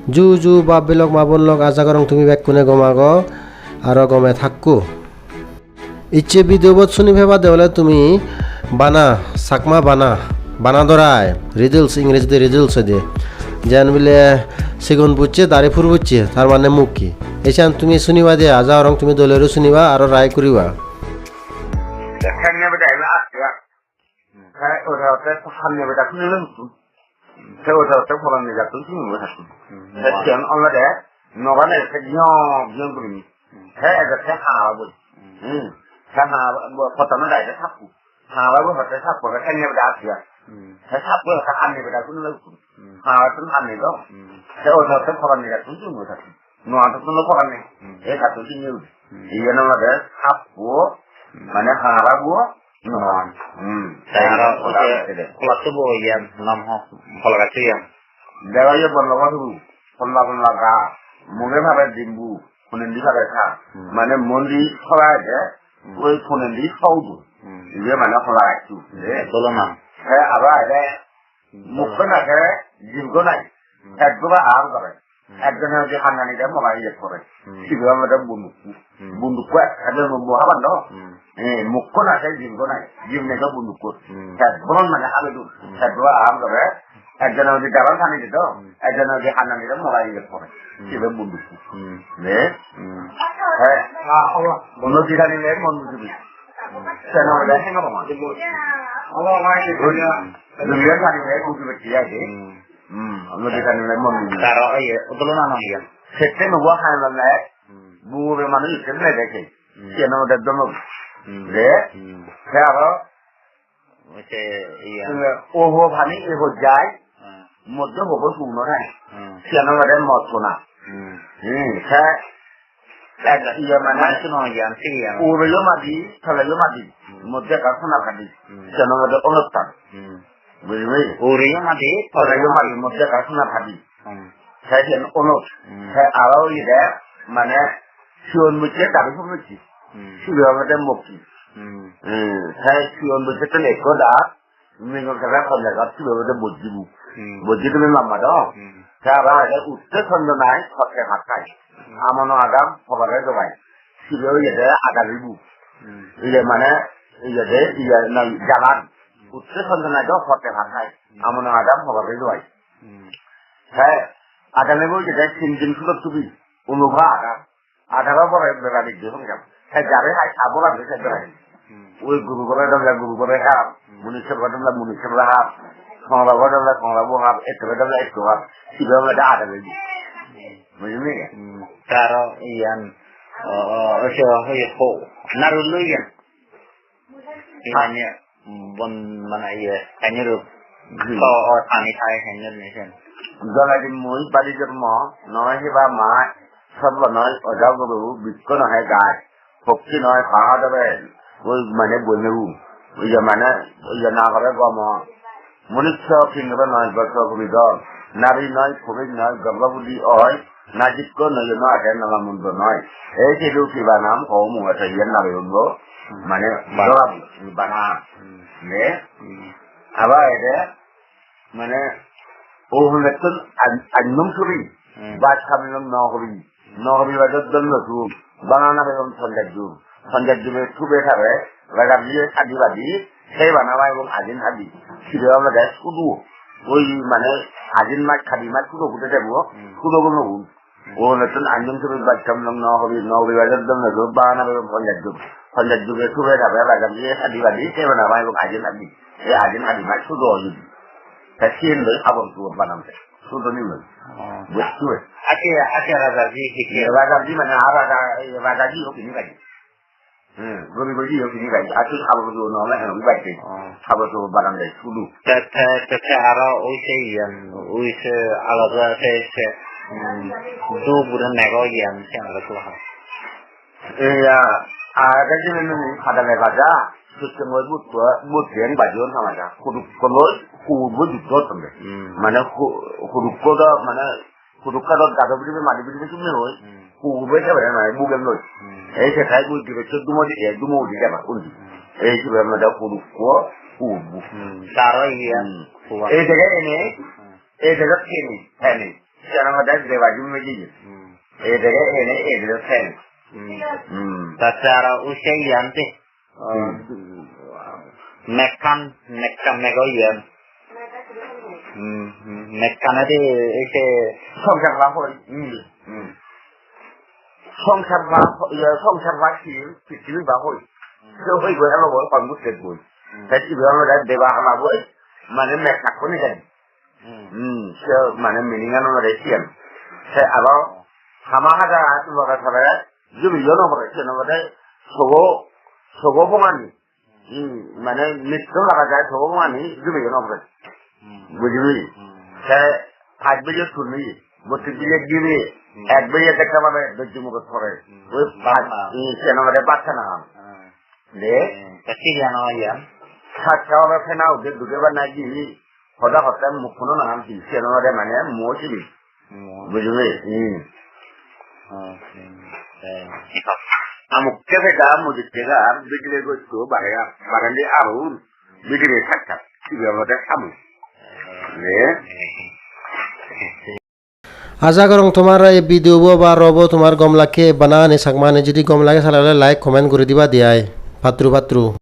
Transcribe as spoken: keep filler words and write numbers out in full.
Ju ju bap bhei lok, ma bon lok, aja gorong tumi bekkune gom ago, aro gome thakko. Icche video bot suni pebade ole tumi bana, Chakma bana, bana dorai, riddles, Ingrejidi riddles hoide. Jen bile sigon pucche, dari phur pucche, tar mane mukki. Echan tumi sunibade, aja gorong tumi dole guri suniba, aro rai guriba. Te ode hotte hanne beda suni loi huttu. Te ode hotte poranne jattun suni loi huttu. Te siyan olode nogane te giyong giyong gurinei. Te ede te ha boi. Hmm. Te ha bo-, pottano dai te sappo. Ha boi hotte sappo te hanne beda asiya. Te sappo hotte hanne beda suni loi huttu. Ha tun hanne do. Te ode hotte poranne jattun suni loi huttu. Nuo adottun lo poranne. Hmm. Ei katto sini udi. Hmm. Iyen olode sappo, hmm, mane hara bo, nuo. Hmm. Te aro ei ode holatto bo iyan, nam ho, hola gaccho iyan. Dega iye bon logo suru, holla holla ga, muge pare dimbu, hunendi pare sa. Hmm. Mane muondi hola age, hmm, oi hunendi sa udu. Hmm. Iye mane hola gaccho. Dolo nam. He aro age, hmm, mukko nage, jibgo nai. Hmm. Ekgo ba ar gore. Hmm. Ekjone udi hannani de moga iye gore. Hmm. Sibe olode bundukko. Hmm. Bundukko ekjone mo haban do. Hmm. Eh, mukko na se jibgo nai. Jib nei do bundukko. Hmm. Te boron mane habe du. Hmm. Te do ar gore. Ekjone udi dalan thani de do. Hmm. Ekjone udi hannani de moga iye gore. Hmm. Sibe bundukko. Hmm. Ne? Hmm. He. Ah, obo. Bono jidani le mon bujibi. Hmm. Seno le hengo ma. Obo, ma. Duniya thani le bujibi tiya de. Hmm. Hmm, olo de kan le mon ni. Taro iye, udolo na na iye. Sette no wa han la le. Hmm. Bu be manu itte le de ke. Hmm. Siyan ode dono. Hmm. De. Hmm. Te aro. Oche, iya. O ho pani e ho jai. Hmm. Moddo ho bo suno nai. Hmm. Siyan ode mot sona. Hmm. Hmm, te. Ek iya mane. Mane suno iyan, si iyan. Ugure yo madi, tole yo madi. Hmm. Moddo ekkan sona padi. Hmm. Siyan ode onustan. Hmm. Bujibeli? Ugure yo madi, tole yo madi, moddo ekkan sona padi. Hmm. Te siyen onot. Hmm. Te aro iyede, mane, sigon bocche, dari phur bocche. Hmm. Sibe olode mokki. Hmm. Hmm. Te sigon bocchettun ekko daat, migor kara konja daat, sibe olode bojjibo. Hmm. Bojji tumi mamma do. Hmm. Te aro age utte sonjo nai, hotte hakkai. Hmm. Amono adam, hobare dogai. Sibe oyede adalibo. Hmm. Iye mane, iyede, iye nai jalan. Utte sonjo nai do, hotte hakkai. Hmm. Amono adam, hobare dogai. Hmm. Te adamebo jede tin din sulot tubi, unuba ada. Adaro pore bera bidde hong jam. Te jare hai sabo lagde se bera. Hmm. Oi guru gore dole guru gore har, hmm, munisho gore dole munisho gore har, songra gore dole songra bo har, etto gore dole etto har. Sibe olode adamebo. Bujili? Hmm. Te aro iyan, o, o, o, se ho, ho, ho. Narullo iyan. Iyan iyan. Bon mane iye, henjuru. Hmm. To o pani thai henjur ni sen. Joladi mui badi jormo, noi heba mai, sorbo noi oja guru, bikko no he gai. Pokki noi paha dobe, oi mane bonebu. Oi je mane, oi je na gore gomo. Munisho kingoro noi, gorbo guri dol. Nari noi, purush noi, gorbo guri oi. Najikko noi, no age, nala mundo noi. Ei sidu kiba nam, ho mu age, iyen nari undo. Mane, ba- dora bana. Hmm. Ne? Hmm. Aba ede, mane, o hunettun an-, annum suri. Hmm. Baj kamilum no hori. No hori bajot don no sum. Bana na begon sanjajjum. Sanjajjume tube tare, raga diye sadi badi, sei bana bai ebong ajin hadi. Sire olode sudu. Oi mane ajin maj hadi maj sudu gude debo, hmm, sudu guno gun. O notun anjum suru bachcham nang no hobi, no hobi bajor dam na do, bana bajor ponjajjum. Ponjajjume sube rabe raga diye hadi badi, se bana mai ajin hadi. E ajin hadi mai sudo oi. Ta sien loi habor sudo banam te. Sudo ni loi. Oh. Busto. Ake, ake raga ji hikke. Raga ji mane a raga, raga ji ho kini kaji. Hmm, gobi gobi yo kini gai, atu sabo do no me hobi bai te. Oh. Sabo do bagan de sudu. Te, te, te, te aro oi se iyan, oi se alada se, se, hmm, do bure nego iyan se aro to ha. Iya, aga jene ni pada le baja, sutte mo butto, butti en bajon sama ja. Kudu kono, ku bu jutto tambe. Hmm. Mane ku, kudu koda, mane Hudukka dot gado bidire madi bidire summe hoi. Hmm. Kugur boi thebere noi, bugen loi. Hmm. Ei se thai bui dibe se dumo di, e dumo udi jaba undi. Hmm. Ei sibe mada hudukko, kugur bu. Hmm. Taro iye. Hmm. Kugur. Ei dege ene, hmm, ei dege kene, ene. Siyan olode deba jumi jeye. Hmm. Ei dege ene ei dege sen. Hmm. Hmm. Tatte aro use iyan de. Hmm. Mekkan, mekkan mego iyan. Hmm, hmm. Mekkane de ese songsar ba hoi. Hmm. Hmm. Songsar ba, iya, songsar ba ki, prithibi ba hoi. Se hoi goi elo bol kon butte goi. Hmm. Te ibe olode deba hala boi, mane mekkan koni jani. Hmm. Hmm, se mane meaning ano re siyan. Se aro hama haja tu baga sabere, jumi yo no pore, siyan olode sogo, sogo bongani. Hmm, mane mitto laga jai, sogo bongani, jumi yo no pore. Hmm. Bujili? Hmm. Se pach bije suni, bottis bije gibi, hmm, ek bije dekha pabe, dojjo mugot pore. Hmm. Oi pach, bana. Hmm, siyan olode baccha na. Hmm. De? Hmm, te siyan olode iyan. Saccha olode sena ude duge ba na gibi. Hoda hotte mukkuno nangan hi, siyan olode mane mo sibi. Mo. Bujhile? Hmm. Hmm, hmm, hmm. Amukke pega, mujukke ga, bidire gotto, bare, barendi arun, bidire thak thak, sibe olode samu. Hmm. Ne? Aja gorong tomar ei video bo ba robo tomar gom lakke, bana ani Chakma ani jodi gom lage sale ole like comment guri diba de ai. Patturu patturu.